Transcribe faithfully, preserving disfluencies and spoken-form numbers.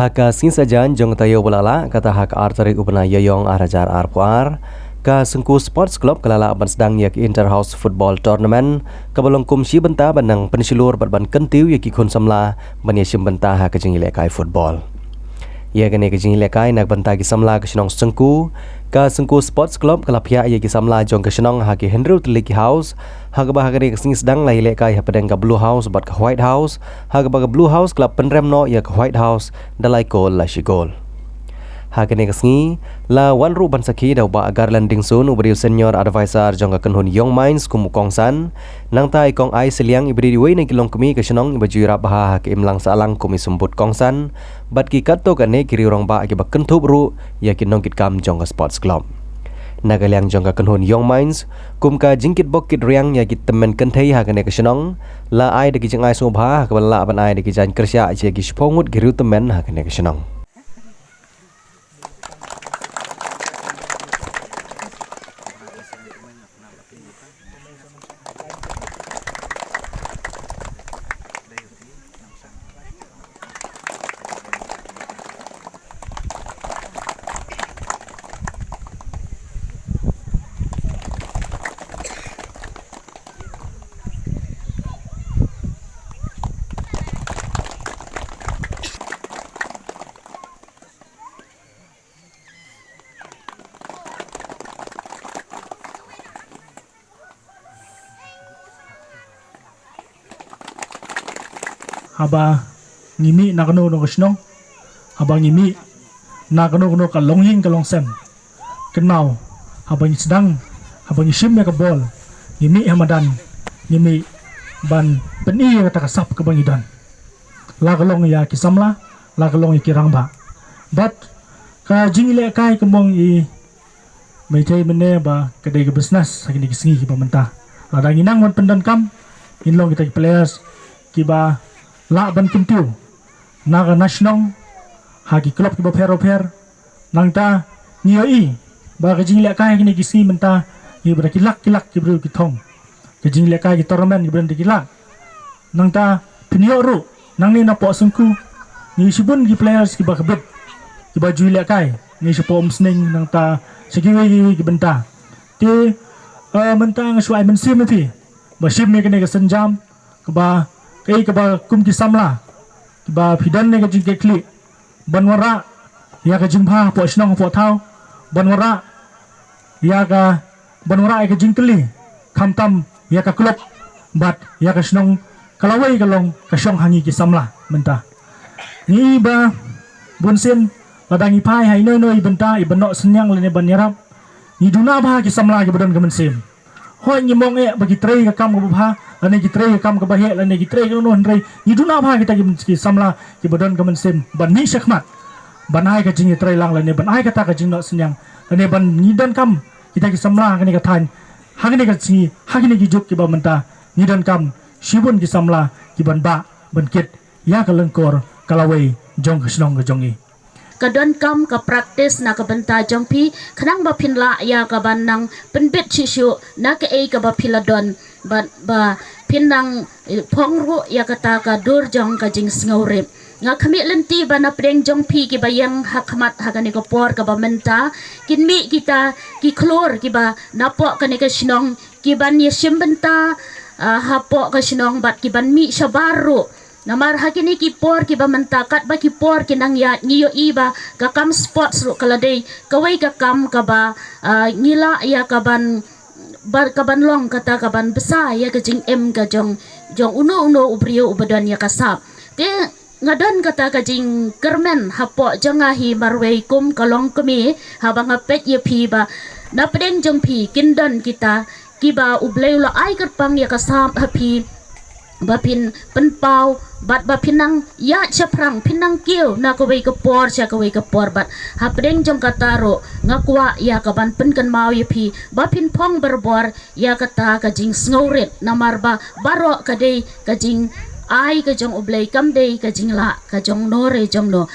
Ha ka sngi sajan jong ka taïew ba la lah, kata ha ka ar tarik u bnai Ïaïong ar hajar arphew ar, ka Syngku Sports Club ka la lah ban sdang ïa ka Inter House Football Tournament, kaba long kum shi bynta ban nang pynshlur bad ban kyntiew ïa ki khun samla ban ïashim bynta ha ka jingïalehkai football. Ïa kane ka jingïalehkai na ka bynta ki samla ka shnong Syngku, ka Syngku Sports Club ka la phiah ïa ki samla jong ka shnong ha ki hynriew tylli ki house, ha kaba ha kane ka sngi sdang la ïalehkai hapdeng ka Blue House bad ka White House, ha kaba ka Blue House ka la pynrem noh ïa ka White House da lai kol la shi kol. Ha kane ka sngi, la wan ruh ban sakhi da u Bah Garland Dingsun, uba dei u Senior Advisor jong ka kynhun Young Minds kum u kongsan, nangta i Kong Ai Sliang, iba dei iwei na ki longkmie ka shnong iba ju ïarap bha ha ka imlang sahlang kum i symbud kongsan, bad ki katto katne ki riew rangbah kiba kynthup ruh ïa ki nongkitkam jong ka Sports Club. Na ka liang jong ka kynhun Young Minds, kum ka jingkitbok kitriang ïa ki tymmen kynthei ha kane ka shnong, la ai da ki jingai sngewbha ha kaba la lah ban ai da ki jaiñ kyrshan ïa ki shiphew ngut ki riew tymmen ha kane ka shnong. Haba ngi mih na kano kano ka shnong, haba ngi mih na kano kano ka longïing ka longsem, kynmaw, haba ngi sdang, haba ngi shim ïa ka bol, ngi mih ha madan, ngi mih ban pyni ïa kata ka sap kaba ngi don. La ka long ïa ki samla, la ka long ïa ki rangbah. Bad ka jingïalehkai kumba ong i Meitei mynne ba ka dei ka business ha kine ki sngi kiba mynta. Lada ngi nang ban pyndonkam, ngin long kita ki players kiba lah ban kyntiew na ka na shnong ha ki club kiba pher ba pher. Nangta ngi ïohi ba ka jingïalehkai ha kine ki sngi mynta, ngi ba da ki lak ki lak ki briew ki thong. Ka jingïalehkai ki tournament ngi ba da ki lak. Nangta phin ïoh ruh nangne na Pohsengku, ngi shibun ki players kiba kbit, kiba ju ïalehkai, ngi sha Pohumsning, nangta sha kiwei kiwei ki bynta. Te, eh, mynta nga shu ai mynsiem ïa phi ba shim ïa kane ka sienjam, kaba, kaei kaba kum ki samla, kaba phi don ne ka jingkitkhlieh ban wanrah ïa ka jingbha hapoh shnong hapoh thaw, ban wanrah ïa ka, ban wanrah ïa ka jingkylli, khamtam ïa ka club bad ïa ka shnong, ka lawei ka long ka shong ha ngi ki samla mynta. Ngi i ba bunsien lada ngi phai ha ino ino i bynta, i ban noh synñiang lane ban ïarap, ngi duna bha ki samla kiba don ka mynsiem. Hooid, ngim ong eh ba ki trei ka kam kaba bha lane ki trei ka kam kaba heh lane ki trei kano kano, hynrei ngi duna bha kita ki, ki samla kiba don ka mynsiem ban mih shakhmat, ban ai ka jingïatreilang lane ban ai kata ka jingnoh synñiang, lane ban, ngi donkam kita ki samla ha kane ka thaiñ, ha kane ka sngi, ha kine ki juk kiba mynta, ngi donkam shibun ki samla kiban bah ban kit ïa ka lyngkor ka lawei jong ka shnong ka jong ngi. Ka donkam ka practice na ka bynta jong phi, khnang ba phin lah ïa kaban nang pynbit shuh shuh na kaei kaba phi la don, ba, ba phin nang, eh, phong ruh ïa kata ka dur jong ka jingsngewrit. Nga khmih lynti ba na pdeng jong phi kiba ïeng ha khmat ha kane ka por kaba mynta, kin mih kita ki khlur kiba napoh kane ka shnong, kiban ïashim bynta, ah, hapoh ka shnong bad kiban mih shabar ruh. Namar ha kine ki por kiba mynta, katba ki por ki nang ïaid, ngi ïohi ba ka kam sports ruh ka la dei kawei ka kam kaba, ah, ngi lah ïa kaban, ba, kaban long kata kaban bsa ïa ka jingim ka jong, jong uno uno u briew uba don ïa ka sap. Te nga don kata ka jingkyrmen hapoh jong nga hi marwei kum ka longkmie, haba nga peit ïa phi ba na pdeng jong phi kin don kita kiba U Blei u la ai kyrpang ïa ka sap ha phi, ba phin pynpaw bad ba phin nang ïaid shaphrang, phin nang kiew na kawei ka por sha kawei ka por. Bad ha pdeng jong kata ruh nga kwah ïa kaban pynkynmaw ïa phi ba phin phong barabor ïa kata ka jingsngewrit, namar ba baroh ka dei ka jingai ka jong U Blei, kam dei ka jinglah ka jong no re jong no.